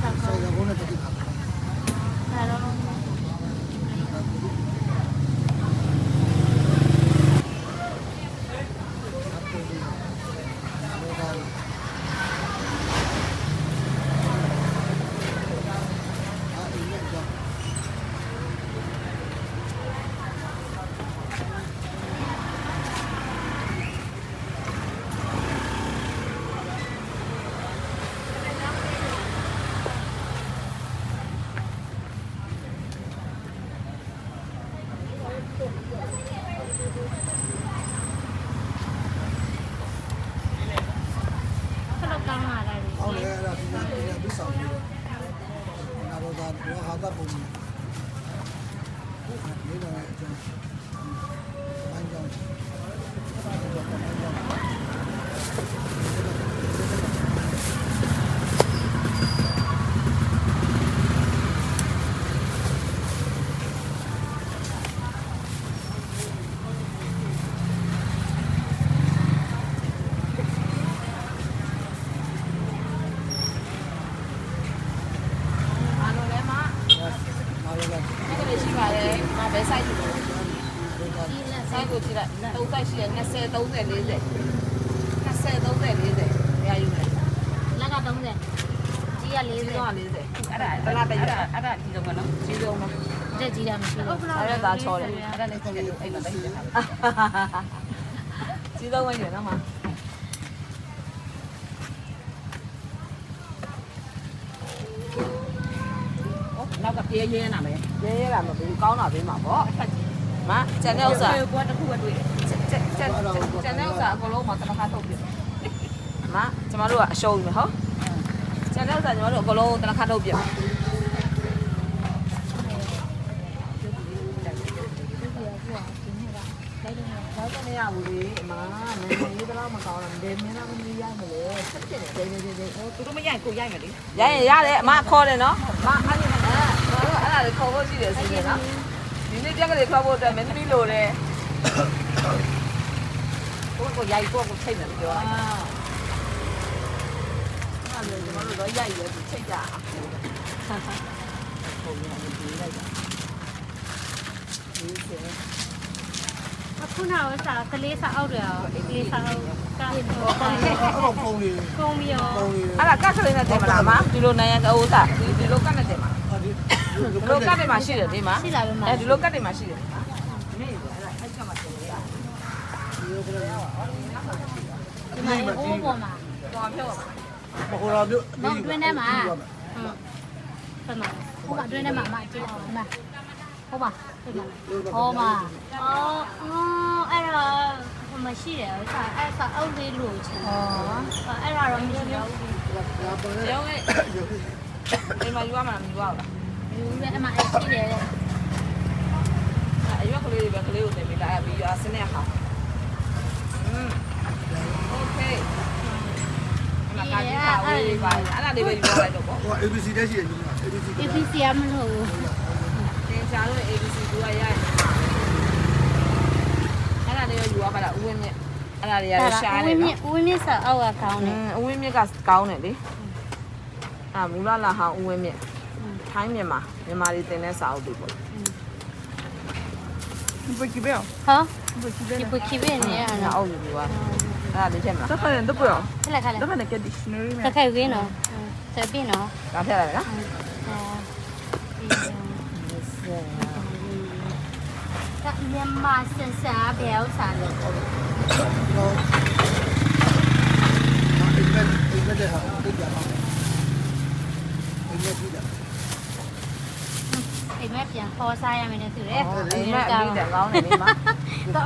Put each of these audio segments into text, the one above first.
စးယၤကိၣ်န့ၣ်တက့ၢ်. လၢကသုံးဆယ် ကြီးကလေးလေးတယ် အဲ့ဒါ အဲ့ဒါ အဲ့ဒါ ကြီးဆုံးပဲနော် ကြီးဆုံးပဲ တက်ကြီးတာမရှိဘူး အဲ့ဒါ သားချောတယ် အဲ့ဒါလည်း ကြီးဆုံးပဲ ကြီးဆုံးပဲ ရွယ်တော့မှာ နောက်က ရဲရဲနာမည် ရဲရဲတာမဟုတ်ဘူး ကောင်းတာပေးမှာပေါ့ မ ကျန်တဲ့ဥစ္စာ ကိုယ်ကတစ်ခုပဲတွေ့တယ် ကျန်ကျန်ကျန်ကျန်တဲ့ဥစ္စာအကုန်လုံးမှာတစ်ခါထုတ်ပြ မ ကျမတို့ကအရှုံးကြီးမယ် ဟုတ် ကျန်တဲ့ဥစ္စာညီမတို့အကုန်လုံးတစ်ခါထုတ်ပြ ဘာလို့မရဘူးလဲအမ နိုင်ငံရေးဘယ်တော့မှကောင်းတာ ဘယ်မင်းသားသမီးရမလဲ သူတို့မရရင်ကိုယ်ရမယ်လေ ရရင်ရတယ်အမခေါ်တယ်နော် မအဲ့ဒါအဲ့ဒါလေခေါ်ဖို့ရှိတယ်ဆိုရင်နော် ဒီနေ့ပြက်ကလေးထွက်ဖို့အတွက်မင်းသမီးလိုတယ်ကိုယ့်ကိုယ်ရရင်ကိုယ့်ကိုယ်ထိတ်တယ်ပြောတာအဲ့ဒါလေကျွန်တော်တို့တော့ရရင်လည်းသူထိတ်ကြအခုနကစကလေးစာအုပ်တွေအကလေးစာအုပ်ကဖုန်းတွေဖုန်းတွေအဲ့ဒါကကလေးနဲ့တင်မလားမဒီလိုနိုင်ငံကအိုးစားဒီလိုကနဲ့တင်မလားဒီလိုကတွေမှာရှိတယ်ဒီမှာရှိလာပဲမှာအဲဒီလိုကတွေမှာရှိတယ်ဒီမှာအိုးပေါ်မှာတော့တွင်းထဲမှာဟုတ်မှာတွင်းထဲမှာမကြည့်အောင်မှာဟုတ်မှာဟုတ်မှာဟောမှာအော်အဲ့တော့မရှိတယ်ဥစ္စာအဲ့စာအုပ်လေးလိုချင်အဲ့ဒါတော့မရှိတော့ဘူးကျောင်းရဲ့ဒီမှာယူရမှာမယူရဘူးလားယူရအမအဲ့ရှိတယ်အရွက်ကလေးပဲကလေးကိုတင်ပေးလိုက်ပြီးအစနဲ့ဟာอืมโอเคအမ ကၤဒံခးဝ့ဘၣ်, အဒၣ်ဒ်ဝဲယွၤလၢဒီးဘီ, A B C အမ့ၢ်လိၣ်, A B C အမ့ၢ်လိၣ်, သင်္ချာလို့ A B C ဒုအရရန့ၣ်, အဒၣ်ဒ်ဝဲယွၤဘၣ်ဒီး အူဝဲမ့ၢ်, အဒၣ်ဒ်ယွၤလၢရှါန့ၣ်, အူဝဲမ့ၢ်စးအဝဲကီးန့ၣ်, အူဝဲမ့ၢ်ကီးန့ၣ်လံ, အမူလၢလၢဟးအူဝဲမ့ၢ်, ထိုင်းမြန်မာ, မြန်မာတွေသင်တဲ့စာအုပ်တွေပေါ့. ဟါ, ယပှ့ၤခံဘ့ၣ်န့ၣ်, အအိၣ်ယူၤဘၣ်, တၢ်ခါန့ၣ်တပှ့ၤအီၤ, တၢ်ခါန့ၣ်ကဲ dictionary မ့ၢ်, တခါဂ့ၤနီၤ, တဘ့ၣ်နီၤ, တၢ်ဖဲလဲၣ်နီၤ, မြန်မာဆန်ဆန် ဘယ်ဥစ္စာလဲ, အိမ်မက်, အိမ်မက်တဲ့ဟာ, အိမ်မက်ကြီးတာ, အိမ်မက်ပြန်ဟောစားရမယ်နဲ့တူတယ်, အိမ်မက်အမီးတကောင်းနဲ့, တ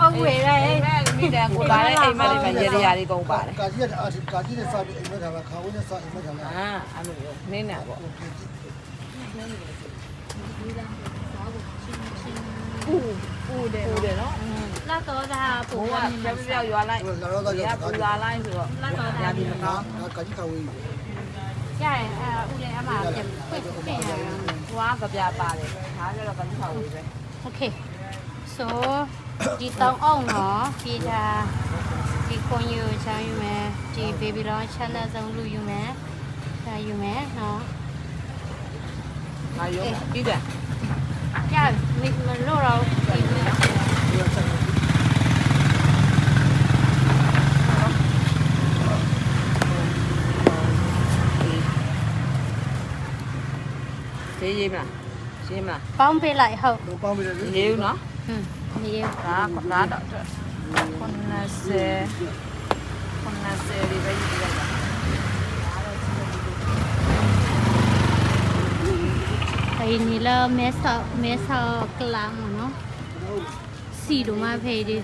အုပ်ဝယ်ရတယ်, အိမ်မက်အမီးတကိုယ်ပါတဲ့, အိမ်မက်တွေမှာ ရေတရာတွေကုန်ပါတယ်, ကာကြီးကတအား, ကာကြီးနဲ့စားပြီးအိမ်မက်ထားတာ, ခါဝေးနဲ့စားအိမ်မက်ထားတာ, အာ, မင်းနဲ့ပေါ့, ပူတယ်နော်, လတ်တော်သားပူတယ်, ရွာလိုက်, ရွာပူလာလိုက်ဆိုတော့, လတ်တော်သား, ကာကြီးခါဝေး, ရတယ်, အူလည်းအမပြန်ဖွင့်ရတယ်, ဝါကပြပါတယ်, ဒါကြတော့ ကာကြီးခါဝေးပဲ, okay, so ဒီသုံးအုပ်နော်, ဒီဒါ, ဒီခွန်ယူချောင်းယူမယ်, ဒီ baby လောင်းချမ်းသာဆုံးလူယူမယ်, ဒါယူမယ်နော်, ငါယူမယ်, ပြီးတယ်, ရပြီ, မ, မလို့တော့ဘူး, ဒီမင်း, ရေးရေးမလား, ရေးမလား, ပေါင်းပေးလိုက်, ဟုတ်, မရေးဘူးနော်, မရေးဘူး, ဒါ, ဒါတော့, ခုနစ်ဆယ်, ခုနစ်ဆယ်တွေပဲယူလိုက်ပါ, အံၤန့ၣ်လၢမဲဆီး, မဲဆီးကလါမ့ၢ်နီၤ, စံၣ်ဒိၣ်မးဖဲအံၤဒ်,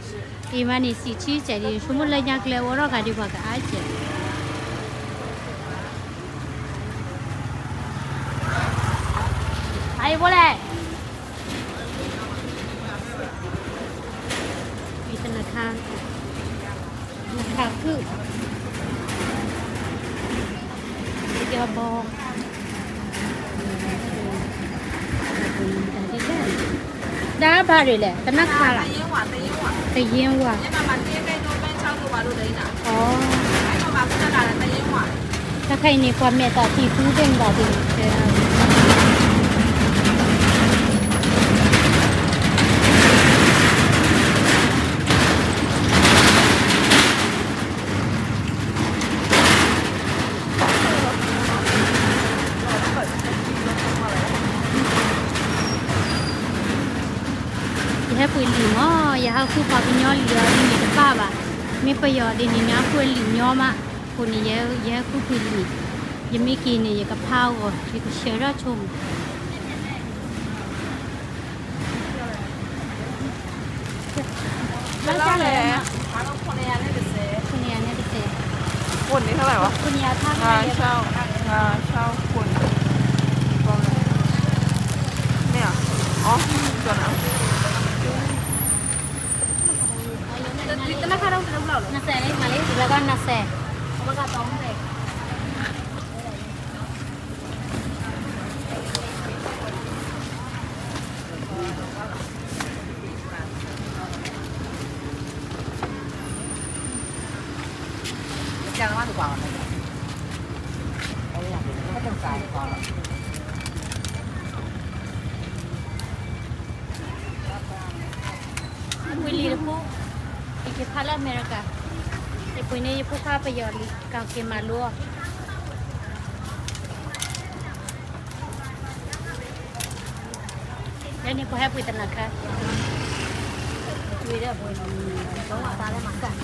အံၤမးန့ၣ် စံၣ်ထံစဲးဒ်, ဆိကမိၣ်လၢညါကျဲအိၣ်ထီၣ်ဂၤဒ်ပှၤကအါစဲး, အံၤဘိလဲၣ် မ့ၢ်တနခါ, နခါခုၣ်, ပယီၤဘီ, ဒါဘၣ်ရ့ၣ်လဲၣ်, တနခါလီၤ, သယင်းဝါ, အ, တခါအံၤန့ၣ် ပှၤမဲာ်သးသံၣ်သူသ့ၣ်မတၤသ့ၣ်, ယဟဲပှ့ၤလံာ်မး, ယဟးဃုပှၤကညီလံာ်အီၤဒ်န့ၣ်တဘၣ်ဘၣ်, မ့ၢ်ပယီၤဒ်န့ၣ် နဃုလံာ်ညီမး, အဃိန့ၣ် ယဟဲဃုပှ့ၤလံာ်, ယမ့ၢ်က့ၤန့ၣ် ယကဖးအဂီၢ် ယကဆှၢထီၣ်ဆိမး ဘယ်လောက်လဲ ခုနှစ်ရာနဲ့တစ်ဆယ်, ခုနှစ်ရာနဲ့တစ်ဆယ်, ခုနှစ်, ခုနှစ်ရာ, ခုနှစ်ရာထားခဲ့တယ်, ငါးခြောက်, ငါးခြောက်ခုနှစ်, မ့ၢ်ဧါ, อ๋อ, နှစ်ဆယ်လေး, မလေး, ဒီဘက်ကနှစ်ဆယ်, ဟိုဘက်ကသုံးဆယ်. ဝံၤလံတဖိ, ယကဖးလၢအမဲရကၤ, ယပှ့ၤန့ၢ်ယဖိခွါပယီၤလံာ် ကက့ၤမၤလိအီၤ. ယန့ၣ်ပဟဲပှ့ၤတနၤခါ, ဝံၤဒီးပှ့ၤ, ဘီမၤသးလၢမၤကၢ်.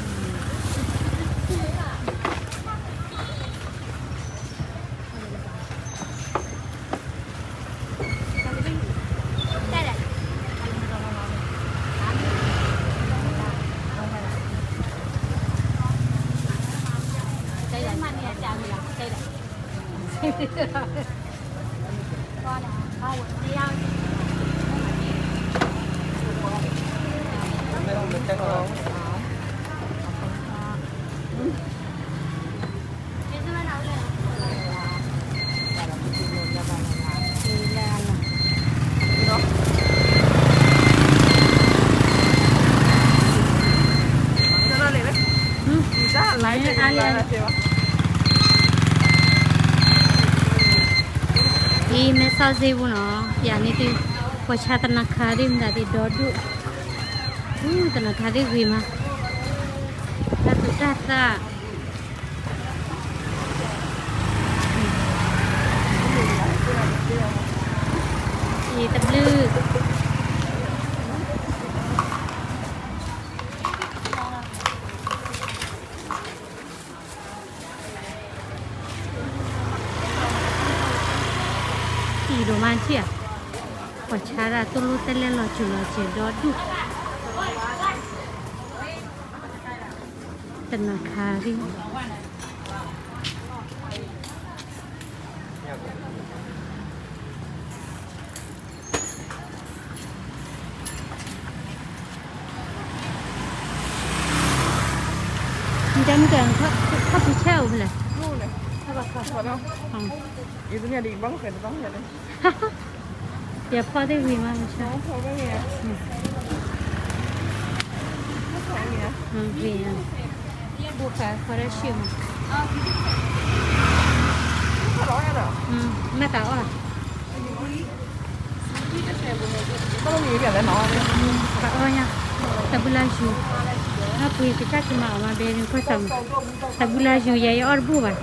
စီၤစ့ပူနီၤ, ယၤန့ၣ်သ့ၣ်, ပှၤဆါတနၤခါသ့ၣ်မတၤသ့ၣ်ဒီဒူၣ်, တနၤခါသ့ၣ်ဂ့ၤမး, တၢ်သူၣ်တၢ်သၣ်, အံၤတဘျုး အံၤဒိၣ်မးထံၣ်ဧါ, ပှၤဆါဒၣ်သိၣ်လိတဲလဲၣ်လီၤစူၤလီၤစဲးဒီဒူၣ်, တနၤခါသ့ၣ် နတဲမုၢ်ကဲ ခီၣ်ဖံးဆဲအိၣ်ဖဲလဲၣ်, ယဖီၣ်သ့ၣ်ဝံၤမးမဆါ, ဂ့ၤ, ဘိၣ်ဃာ်ခီတၢ်ဆံၣ်မး, မ့ၢ်သးအီၣ် သးအီၣ်ညါ, သးဘုလါယူၤ, နီၢ်ပှ့ၤကစၢ်ကမၤအီၣ်မးဘဲန့ၣ် ကွၢ်စးမး, သးဘုလါယူၤ ယဲယအီၣ်တဘူၣ်ဘၣ်,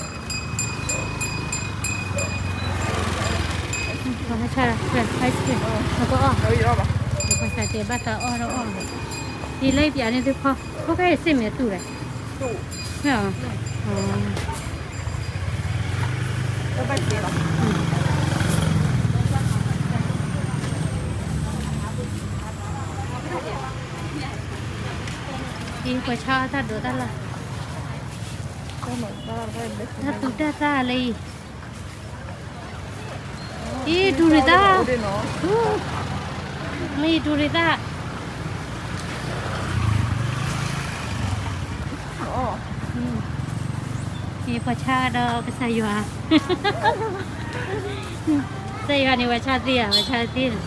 ပှၤဟဲဆါ ice cream အကအီၣ်, ကွၢ်စးတဲဘၣ်သးအီၣ်ဒီးအီၣ်, ဒ်လၢပျးန့ၣ်သ့ၣ်ဖီ, ဖီၣ်ဖဲအစ့ၣ်မဲာ်သူၣ်လဲၣ်, မ့ၢ်, အံၤပှၤဆါအီၣ်တၢ်ဒိးတၢ်လၢ်, တၢ်သူၣ်တၢ်သၣ်လၢအံၤ, အံၤတူၢ်ရံၣ်သၣ်, မ့ၢ်အံၤတူၢ်ရံၣ်သၣ်, အံၤပှၤဆါဒီးကစၢ်ယွၤ ကစၢ်ယွၤန့ၣ် ပှၤဆါသ့ဧါ, ပှၤဆါသ့န့ၣ်,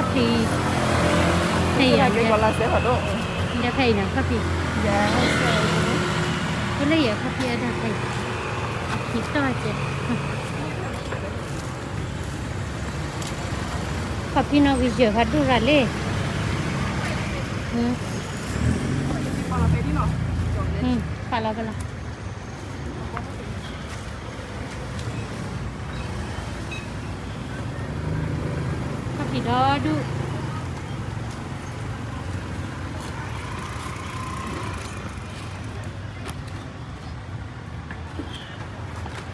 ခီၣ်ဖံး, ဖဲအံၤ, ဖဲအံၤနီၤ ခီၣ်ဖံး, ဖဲလၢယဲၢ်ခီၣ်ဖံးအဒၣ်ဖဲအံၤ, ခီၣ်ဖံးနီၣ်ဂံၢ်ယဲၢ်ဖးဒိၣ်ရၤလံ, ပာ်လီၤပာ်လီၤ ခီၣ်ဖံးဒီဒူၣ်,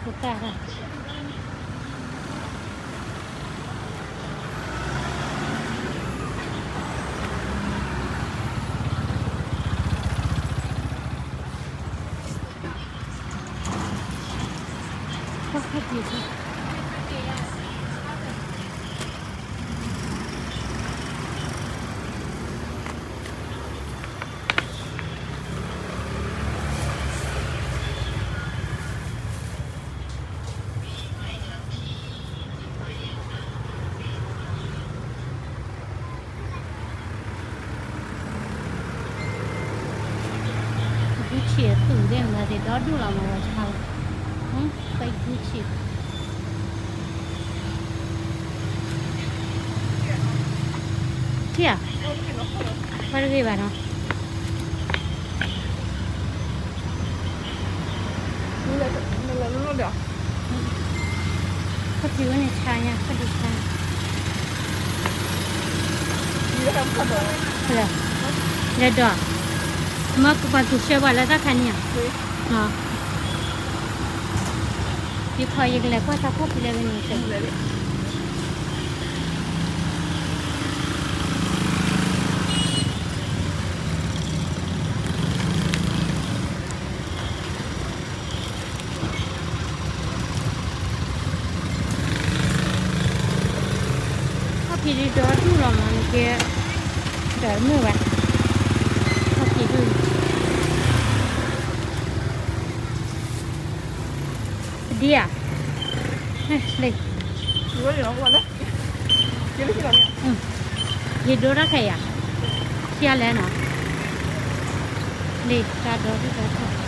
ဖိသၣ်တၢ် Gucci အသူၣ်သ့ၣ်မတၤသ့ၣ်ဒီဒူၣ်လီၤမး ပှၤဆါလီၤ, ဖဲ Gucci ထံၣ်ဧါ, ပှၤတဂ့ၤဘၣ်နီၤ. ခီၣ်ဖံးဝဲန့ၣ်ဆါညါ ခီၣ်ဖံးဆါ, လဲၤဒီး, မ့ၢ်ပှၤသူၣ်ဆှၢပှၤလၢတၢ်ခါန့ၣ်ဧါ, ယခီယကလဲၤကွၢ်တၢ်ခီၣ်ဖံးလၢဝဲန့ၣ် ခီၣ်ဖံးဒုးဒီဒူၣ်လီၤမး နကဲ, ဒီးမုၢ်ဘၣ်, ခီၣ်ဖံးဒုး, ပဒံဧါ, လံ ယဒိတၢ်ခဲအံၤ, ဆံးအါလဲၣ်နီၤ, လံ တၢ်ဒီဒူၣ်ဒီထီၣ်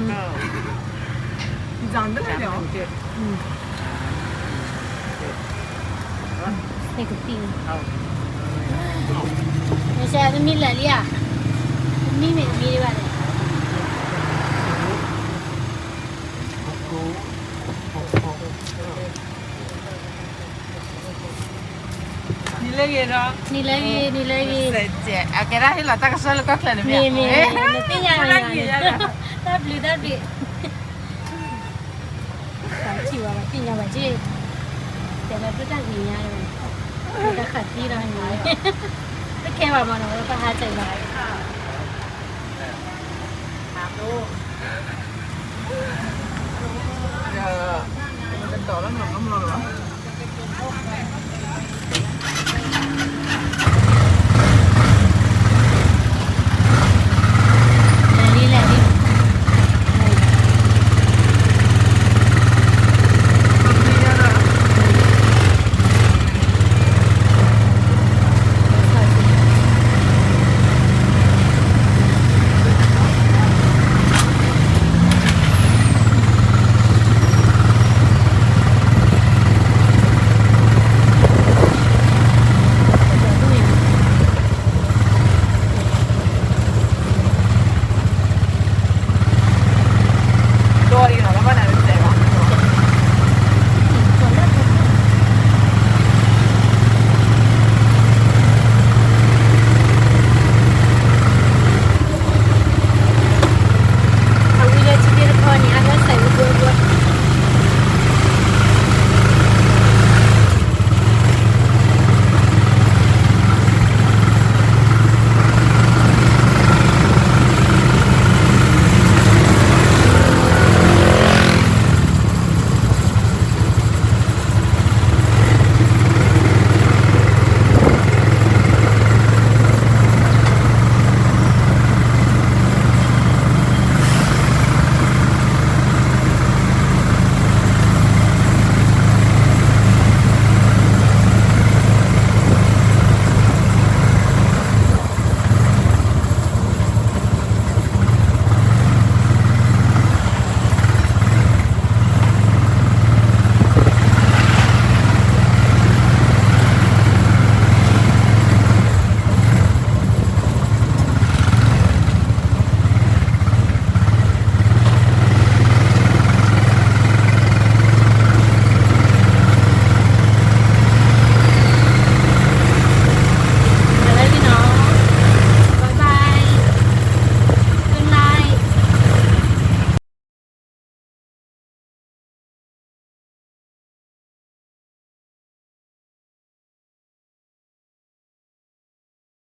မ့ၢ်ကသံၣ်, မ့ၢ်စဲ တမံလၢာ်လံဧါ, တမံမ့ၢ်တမံဒံးဘၣ်န့ၣ် နံၤလၢဂ့ၤဒီး, နံၤလၢဂ့ၤ, နံၤလၢဂ့ၤ, အကဲဒၣ်ဟ့ၣ်လီၤတၢ်ကစီၣ်လၢကီၢ်ချၢန့ၣ်မ့ၢ်, မ့ၢ်, မ့ၢ်, မ့ၢ်, တၢ်ဘျုးတၢ်ဘျုး, တၢ်ထံၣ်ဝဲဘၣ်သ့ၣ်ညါဘၣ်က့, တဲလၢဒိၣ်တၢ်ဂ့ၤညါ, ဒိၣ်တၢ်ဃးသံဒီးန့ၣ်, တခဲဘၣ်မနီၤ ပဟးစၢၤဘၣ်